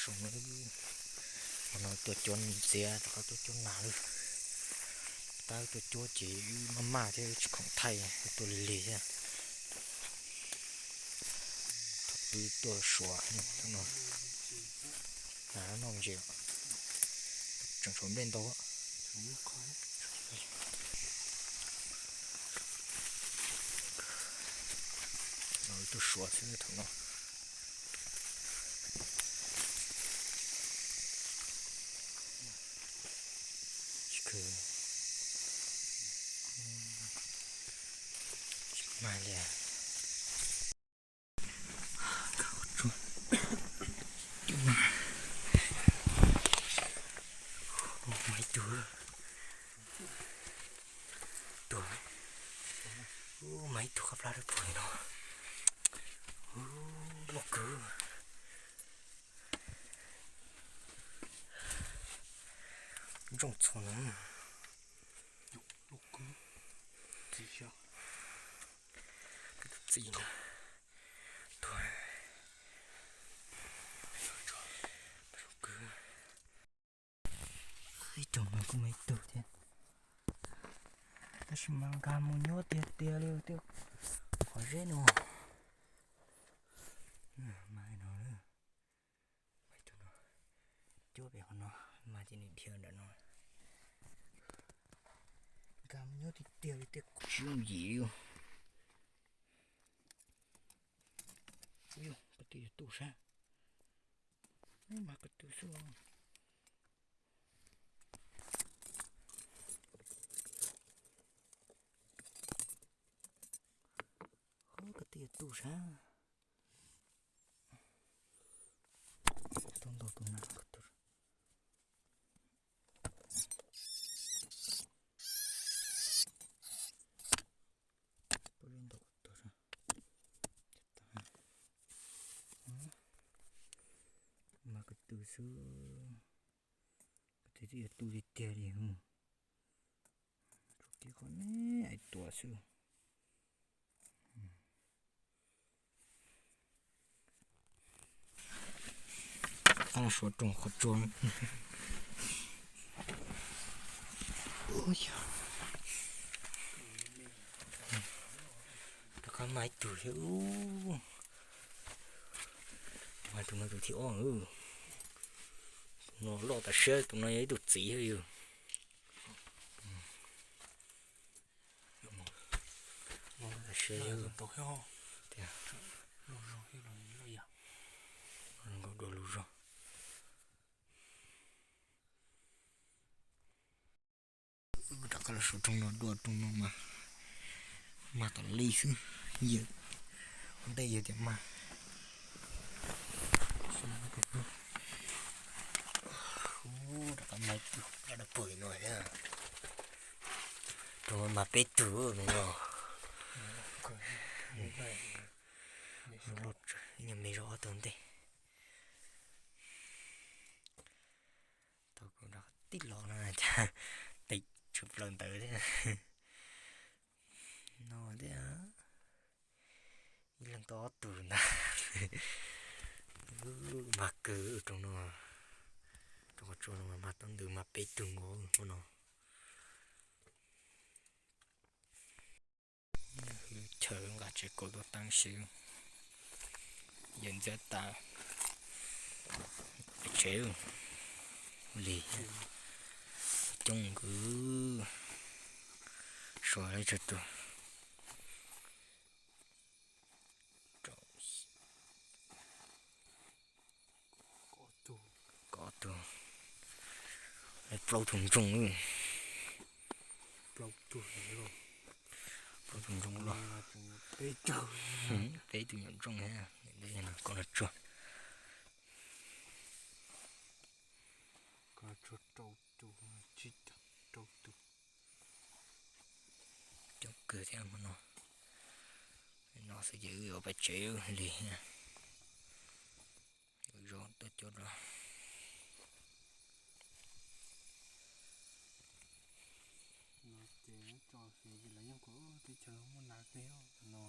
Tsoom no, no tuaj cuab ntxiab rov qab tuaj cuab nas lawm. Tab tuaj cuab ces maj maj thiab tsis khoom thaij, tuaj lig lig thiab. Thaum wb tuaj suav no, nas noj ntsis, tseem tshuav nplej ntau. Tuaj suav xwb thaum no. Tsis khwv, tsis mag li. Mas ib tug, tuag, mas ib tug qab plab dawb paug li no, loj kawg. Ntsooj txhua no. Tus txiv no tuag. Ib tug no kuj muaj ib tug thiab, tab sis mas nkag mus nyob tiag tiag li tej qhov zeb no. Mas no, tus no cuab pem qhov no, mas ces nws dhia ntawm no. Nkag mus nyob tiag tiag li tej qhov zeb yim li. Ub, qhov twg yuav tu sab, mas qhov twg xwb. Qhov twg yuav tu sab, tu ntau tus nas qhov twg. Pob zeb ntau qhov twg, mas qhov twg xwb, qhov twg twb yuav tu tiag tiag li. Tsuas kiv qhov me ais tuas xwb. Qab los suav roog qhov tsua. Rov qab mas ib tug thiab. Mas tus no tus thib ob. Tus no loj tas siab, tus no yog ib tug txiv thiab yog. Loj tas siab yog. Tias, zoo nkauj dua lug zog. Rov qab los suav roog no dua, roog no mas, mas tom li xwb, yawm ua ntej yawg tias mas. Rov qab mas ib tug dawb paug no thiab. Roog no mas peb tug no. Ib nyuag me zog ob tug ntej. Tau kuv rov qab tib los no cas tes tshuav plaws ntawd thiab. No thiab, ib leeg tau ob tug ntag. Mas kawg roog no, roog qhov tsua no mas tau ntws mas peb tug nkaus hmo no. Chaw nqa tsev kaum tuaj teeb si, yawm ntxiab tas pem tsev li. Coob nkaus, suav li tsawg tus. Kaum tug, plaub tug ntsooj. Plaub tug ntsooj los, peb tug nyuam ntsooj thiab. Koj no tsuag. Coob kawg thiab hmo no. No xwb ces wb yuav pais tsev li thiab. Zoo tuaj cuab rau. Ces tso xwb ces lawv yeej kuj teb chaws muaj nas tej no.